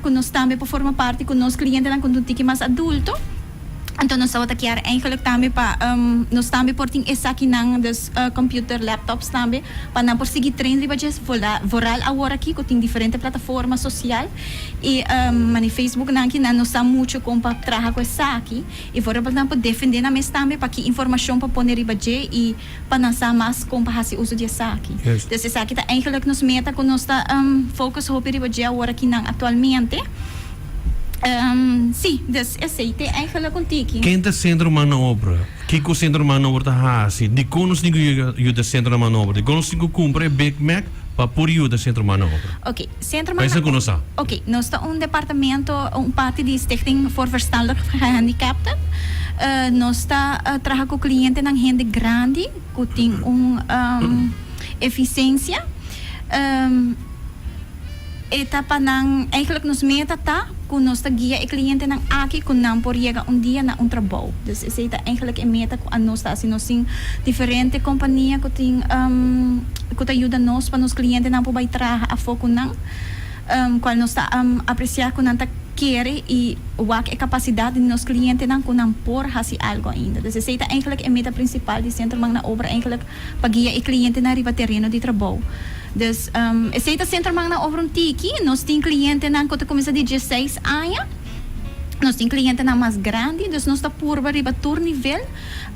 cu nos tambe por forma parti cu nos clientenan cu ta un tiki mas adulto. Anto nos tabata kier eigenlijk tambe pa nos tambe por tin esakinan, dus computer, laptops tambe, pa nan por sigui train riba dje, vooral awor aki cu tin diferente plataforma social y mane Facebook nan ki nan no sa mucho con pa traha cu esaki y vooral nan por defende nan mes tambe pa ki informacion pa pone riba dje y pa nan sa mas con pa haci uso di esaki. Dus esaki ta eigenlijk nos meta cu nos ta focus hopi riba dje awor aki nan actualmente. Sí, dus esey te eigenlijk un tiki. Ken ta Centro Manobre? Kiko Centro Manobre ta hasi? Dikon nos tin ku yuda Centro Manobre? Dikon nos tin ku kumpra e Big Mac pa por yuda Centro Manobre? Ok, Centro Pa esnan ku no sa. Ok, nos ta un departamento, un parti di Stichting voor Verstandelijk Gehandicapten. Nos ta traha ku klientenan hende grandi ku tin un efisiensia. E ta pa nan, eigenlijk nos meta ta ku nos ta guia e klientenan aki ku nan por yega un dia na un trabou. Dus esei ta eigenlijk e meta ku anos ta hasi. Nos tin diferente kompania ku tin ku ta yuda nos pa nos klientenan por bai traha afó ku nan, kual nos ta apresiá ku nan ta kere i wak e kapasidat di nos klientenan ku nan por hasi algu ainda. Dus esei ta eigenlijk e meta prinsipal di Sentro Man na Obra eigenlijk pa guia e klientenan riba tereno di trabou. Dus, esei ta sentroman na over un tiki. Nos tin klientenan ku ta kuminsá di dieseis aña. Nos tin klientenan mas grandi. Dus nos ta purba riba tur nivel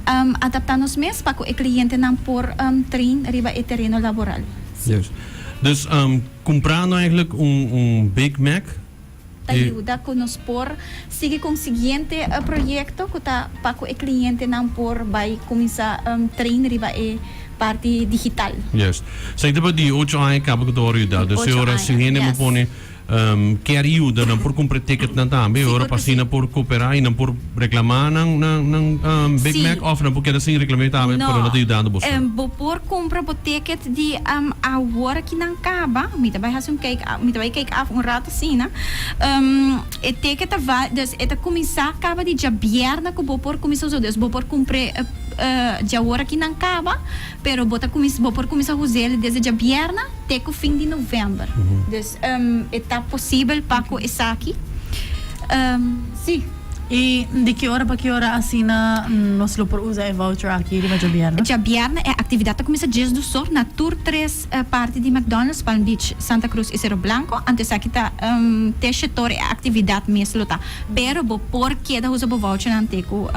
adaptá nos mes pa ku e klientenan por train riba e tereno laboral. Sí. Yes. Dus, kumprando eigenlijk un Big Mac. Ta yuda ku nos por sigui ku un siguiente proyekto ku ta pa ku e klientenan por bai kuminsá train riba e parti digital. Yes. Esaki ta pa di ocho aña kaba ku ta wòrdu yuda. Dus e ora si hende bo pone kier yuda nan por kumpra e ticketnan tambe. E ora pa asina por koperá i nan por reklamá nan nan Big Mac òf nan por keda sin reklam'é tambe pero nan ta yudando boso. Bo por kumpra bo ticket di awor aki nan kaba. Mi ta bai hasi un kijk mi ta bai kijk af un rato. Asina, e teken ta val, dus e ta kuminsá kaba di djabièrnè ku bo por kuminsá usa, dus bo por kumpr'é djawor aki nan kaba, pero bo ta kuminsá, bo por kuminsá us'é desde djabièrnè te ku fin di novèmber. Dus e ta posibel pa ku esaki, sí. I di ki ora pa ki ora asina nos lo por usa e voucher aki riba djabièrnè? Djabièrnè e aktividat ta kuminsá djes dusor na tur tres parti di McDonald's, Palm Beach, Santa Cruz i Cerro Blanco. Anto esaki ta te shetor e aktividat mes lo ta. Pero bo por keda usa bo vouchernan te ku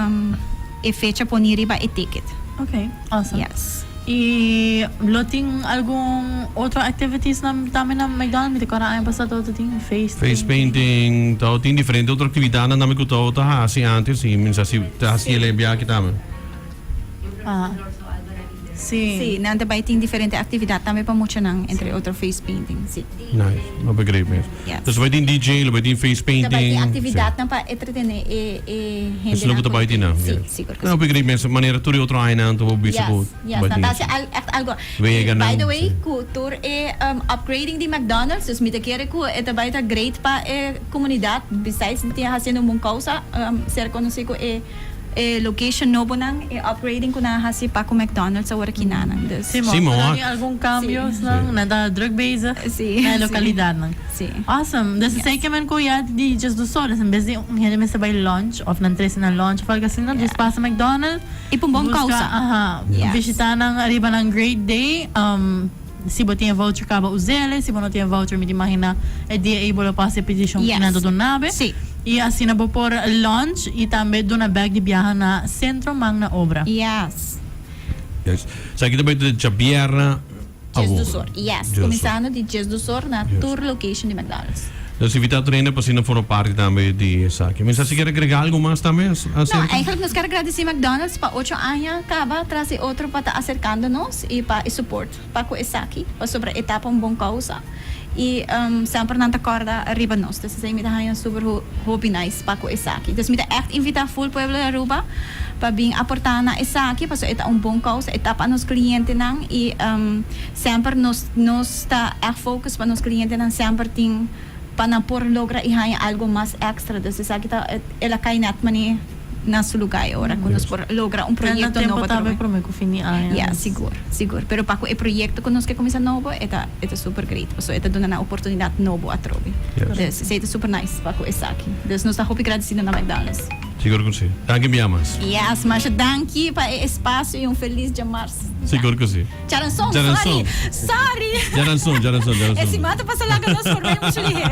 e fecha poni riba e ticket. Ok, awesome. Yes. I lo tin algun otro activities nan tambe na McDonald's? Mi ta kòrda aña pasá tabata tin face Face painting, tabata tin diferente otro actividadnan tambe ku tabata hasi antes i mi sa si ta hasi el e biaha aki tambe. Ah, si. Si, nan ta bai tin diferente actividad tambe pa muchanan, entre otro face painting, si. Nice, no begreep mes. Yes. Dus lo bai tin DJ, lo bai tin face painting. Ta bai tin actividadnan pa entretene e e hendenan. Esnan ku ta bai tin nan. Si, sigur ku si. No begreep mes, manera tur e otro añanan ta bo bisa ku Yes, yes, bai nan tin ta esei. hasi al echt algo. Weganan, By the way, si. ku tur e upgrading di McDonald's, dus mi ta kere ku e ta bai ta great pa e komunidat, besides di tin hasiendo un bon kousa, ser konosí ku e E location nobonan, e upgrading ku nan a hasi pa ku McDonald's awor aki nanan. Dus. Sí, Sí, mo. mo. Tin algun cambios nan, nan ta druk bezig na e localidadnan. Sí. Awesome. Dus esei ke men ku ya di djes dos horas en bes di un hende mester bai lunch of nan trese nan lunch of algo asina, just pasa McDonald's. I pa un bon busca, causa. Aha. Yes. Bishita nan ariba nan great day. Si bo tin e voucher kaba us'el, si bo no tin e voucher mi ta imagina e dia ei bo lo pasa e peticion Yes. ku nan ta duna be. Sí. I asina bo por lunch i tambe duna bek di biaha na Centro Man na Obra. Yes. Yes. Esaki ta bai ta djabièrnè Djes awor. dusor. Yes. Djes Kuminsando di djes dusor na Yes. tur location di McDonald's. Nos invita tur hende pa asina forma parti tambe di esaki. Mi sa si kier agrega algo mas tambe acerca? No, eigenlijk nos kier agradeci McDonald's pa ocho aña caba tras di otro pa ta acercando nos y pa e support pa cu esaki, pasobra e ta pa un bon causa y semper nan ta corda riba nos. Dus esey mi ta haña super hopi nice pa cu esaki. Dus mi ta echt invita full pueblo di Aruba pa bin aporta na esaki pasobra e ta un bon causa, e ta pa nos clientenan y Semper nos nos ta echt focus pa nos clientenan semper tin pa nan por logra y haña algo mas extra. Dus esaki ta el a cay net mane na su lugar e ora cu nos por logra un proyecto nobo atrobe. Tambe prome cu fin di aña. Ja, sigur, sigur. Pero pa cu e proyecto cu nos ke cuminsa nobo e ta e ta super great pasobra e ta duna nan oportunidad nobo atrobe. Dus esey ta super nice pa cu esaki. Dus nos ta hopi gradecido na McDonald's. Sigur cu si. Danki bia mas. Yes, masha danki pa e espacio y un feliz djamars. Sigur cu si. Djaranson, sorry. Sorry. Djaranson, djaranson, djaranson. E siman ta pasa laga nos por bay mucho lihe.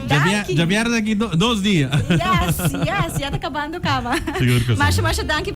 Danki. Djabièrnè aki dos dia. Yes, yes, ya ta kabando kaba. Sigur ku si. Masha, masha danki.